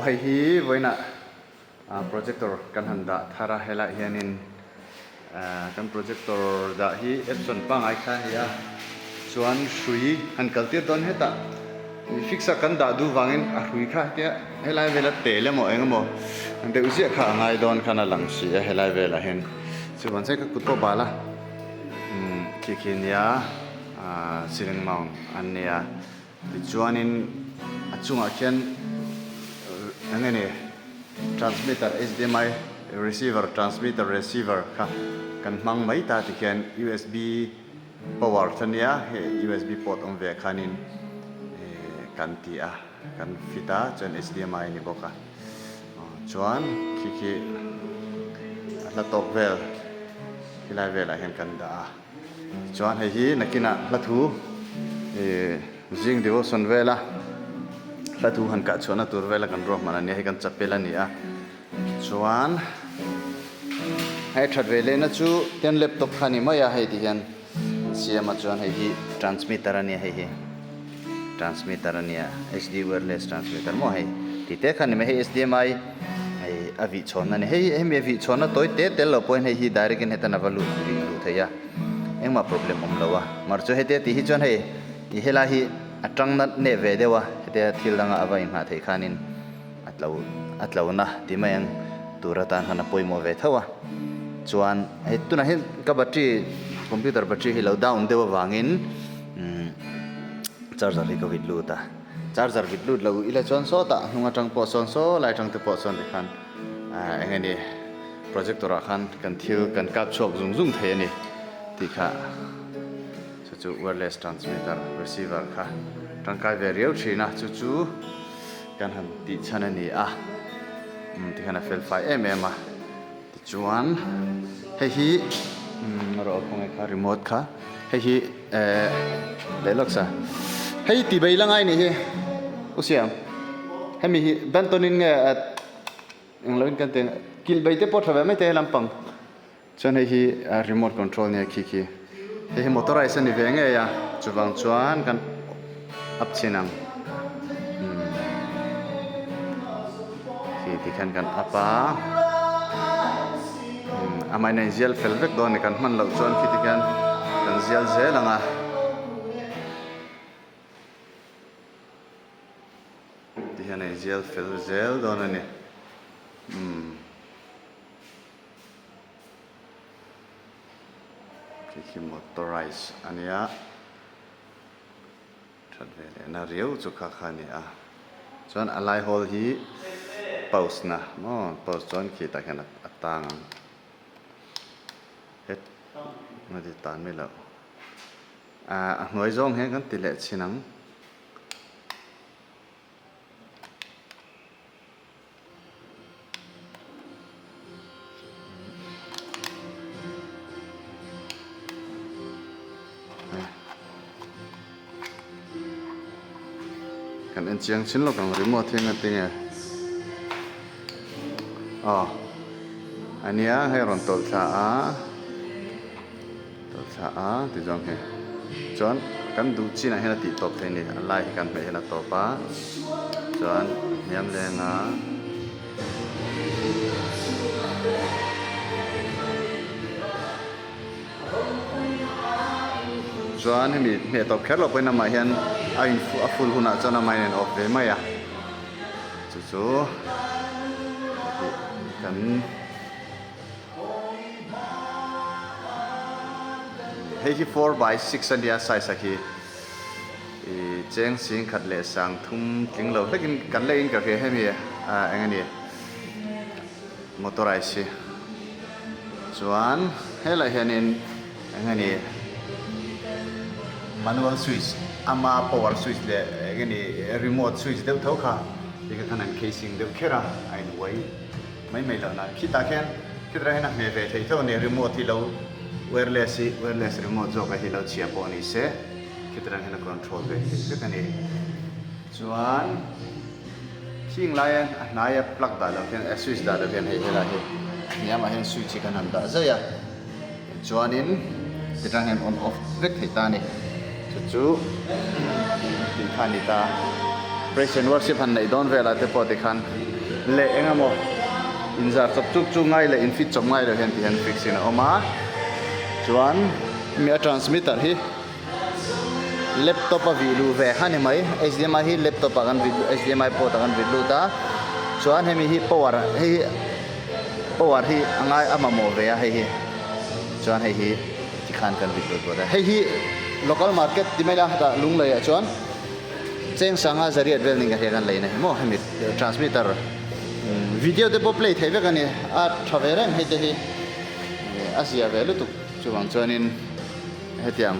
hei hi vawiinah projector kan han dah thar a helaiah hianin kan projector dah hi Epson pangngai kha a ni a chuan hrui han kal tir dawn hetah fix a kan dah duh vangin a hrui kha hetia helai vela tel emaw eng emaw deuh ziah kha a ngai dawn khan a lang si a helai velah hian chuvang chuan ka kut pawh bal a khi khi nia ceiling mount an nia. Tichuanin a chungah khian eng nge ni transmitter HDMI receiver transmitter receiver kha kan hmang mai ta tikhian usb power kha nia hei usb port awm ve khanin kan ti a kan fit a chuan HDMI a ni bawk a chuan khi khi a hla tawk vel khilai velah hian kan dah a. Chuan hei hi nakinah hla thu ih zing devotion vela hla thu han kah chhuahna tur vela kan ruahman a nia hei kan chapel a ni a chuan hei that ve lehna chu ten laptop kha a ni mai a hei ti hian an siam a chuan hei hi transmitter a nia hei hi transmitter a nia hd wireless transmitter maw hei tih te kha a ni mai hei hdmi hei a vih chhawnna a ni hei hemi a vih chhawnna tawi te tel loh pawhin hei hi direct in hetan a va lut vih luh theih a engmah problem awm lo a mar chu hetia tih hi chuan hei ih helai hi a tang nat neh ve deuh a hetia thil danga a va inghah theih khanin a tlo a tlo na tih mai ang tur atan khan a pawimawh ve tho a chuan hei tunah hian ka battery computer battery hi lo down deuh avangin umm charger hi ka vit lut a charger vit lut lo ila chuan sawtah hnung atang pawh sawn saw lai atang te pawh sawn tikhan ah eng nge ni projector ah khan kan thil kan kap chhuak zung zung thei a ni tih kha chu chu wireless transmitter receiver kha tangkai ve riau thin a chu chu. Kan han tih chhan a ni a, umm tikhian a fel fai em em a, tichuan hei hi umm a rawh khawnge kha remote kha hei hi eh leh lawk sa hei ti bei la ngai nih hi u siam hemi hi Benton in nge englo in kan ti ang kilh bei te pawh tha ve mai te he lampang. Chuan hei hi remote control nia khi khi hei hi motorized a ni ve ngei a chuvang chuan kan up chhin ang umm khi tikhian kan up a umm amah in a inzial fel vek dawn a ni kan hman loh chuan khi tikhian kan zial zel ang a. Tihian a inzial fel zel dawn a ni umm. Khi khi motorized a nia that ve leh na riau chu kha kha a ni a chuan a lai hawl hi post na maw post chuan khi tah khian a tang ang het a ti tan mai loh ah a hnuai zawng hian kan ti leh chhin ang. Kan en chiang chin lawk ang remote hi engati nge aw a nia hei a rawn tawlh thla a tawlh thla a ti zawng hi chuan kan duh chinah hian a tih tawp thei a ni a lai hi kan hmeh hian a tawp a chuan a hniam leng a. Chuan hemi hmeh tawp kher loh pawhin amah hian a in a full hunah chuan amah hian a in off ve mai a chu chu kan Hei hi 4x6 a nia size a khi ih cheng sing khat leh sang thum tling lo hlekin kan leh in ka hria hemi ah eng a ni motorized hi chuan helaiah hianin eng a ni manual switch ama power switch leh eng a ni remote switch deuh tho kha tikha khan an casing deuh kher a a in uai. Mai mai lo nan khitah khian khitlai hian a hmeh ve thei tho a ni remote hi lo wireless hi wireless remote zawk a hi lo chhia pawh ni se khitlai hian a control ve thei vek a ni chuan khing laia a hnaia plug dah loh hian a switch dah loh hian hei helai hi a hniamah hian switch hi kan han dah zai a chuanin tichuan hian on off vek thei ta a ni chu chu tih kha a ni ta praise and worship han neih dawn velah te pawh tikhan. leh eng emaw inzar chawp chuk chu ngai leh in fit chawp ngai lo hian ti hian fix in a awm a chuan hemi a transmitter hi laptop a vih luh ve kha ni mai H_D_M_I hi laptop ah kan vit H_D_M_I port ah kan vit lut a chuan hemi hi power hei hi power hi a ngai a mamawh ve a hei hi chuan hei hi tikhan kan vit lut bawk a hei hi local market ti mai la hetah lunglei ah chuan cheng sanga zariat vel nen ka hria kan lei na hi maw hemi transmitter video te pawh play theih vek a ni a tha ve reng hei te hi a zia ve lutuk chuvang chuanin hetiang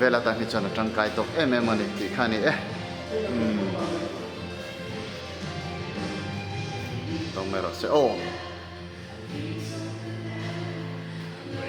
vel atan hi chuan a tangkai tawk em em a ni tih kha a ni e umm tawng mai rawh se aw.